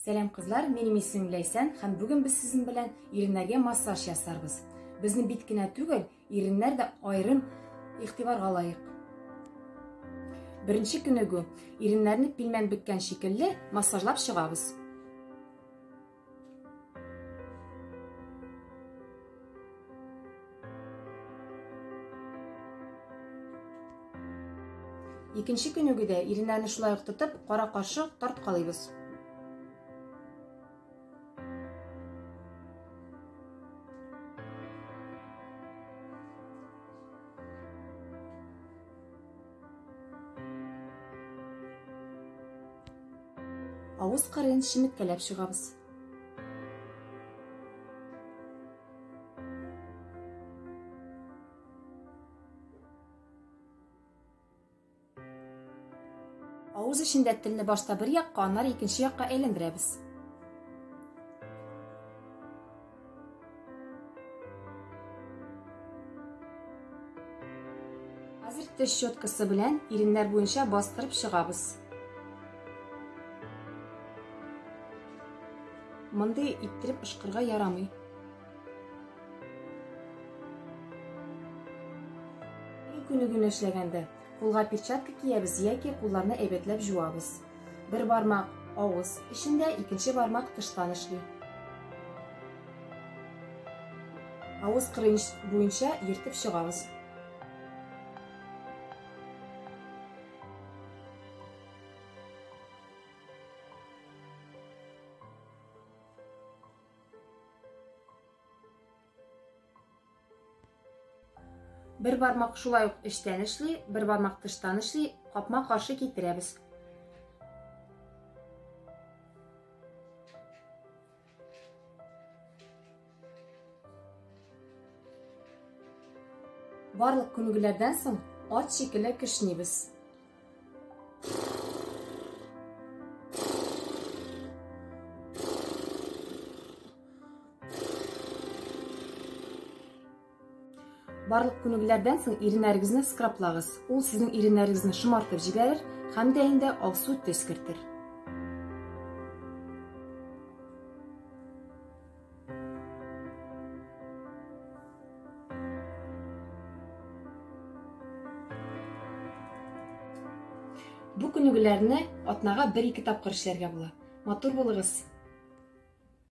Сәлам кызлар, минем исемем Ләйсән һәм бүген без сезнең белән иреннәргә массаж ясарбыз. Безнең бит кенә түгел, иреннәр дә аерым игътибарга лаек. Беренче күнегү, иреннәрне пилмән бөккән шикелле массажлап чыгабыз. Икенче күнегүдә иреннәрне шулай ук тотып, кара-каршы тарткалыйбыз. Авыз кырыен чеметкәләп чыгабыз. Авыз эчендә телне башта бер якка, аннары икенче якка әйләндерәбез. Хәзер теш щеткасы белән иреннәр буенча бастырып чыгабыз. Мондый иттереп ышкырга ярамый. Күнегүне эшләгәндә кулга перчатка киябез яки кулларны әйбәтләп җуабыз. Бер бармак авыз эчендә, икенче бармак тыштан эшли. Авыз кырыен буенча йөртеп чыгабыз. Бер бармак шулай ук эчтән эшли, бер бармак тыштан эшли, капма-каршы китерәбез. Барлык күнегүләрдән соң ат шикелле кешнибез. Барлык күнегүләрдән соң иреннәрегезне скраблагыз. Ул сезнең иреннәрегезне шомартып җибәрер һәм дә инде алсу төс кертер. Бу күнегүләрне атнага бер-ике тапкыр эшләргә була. Матур булыгыз!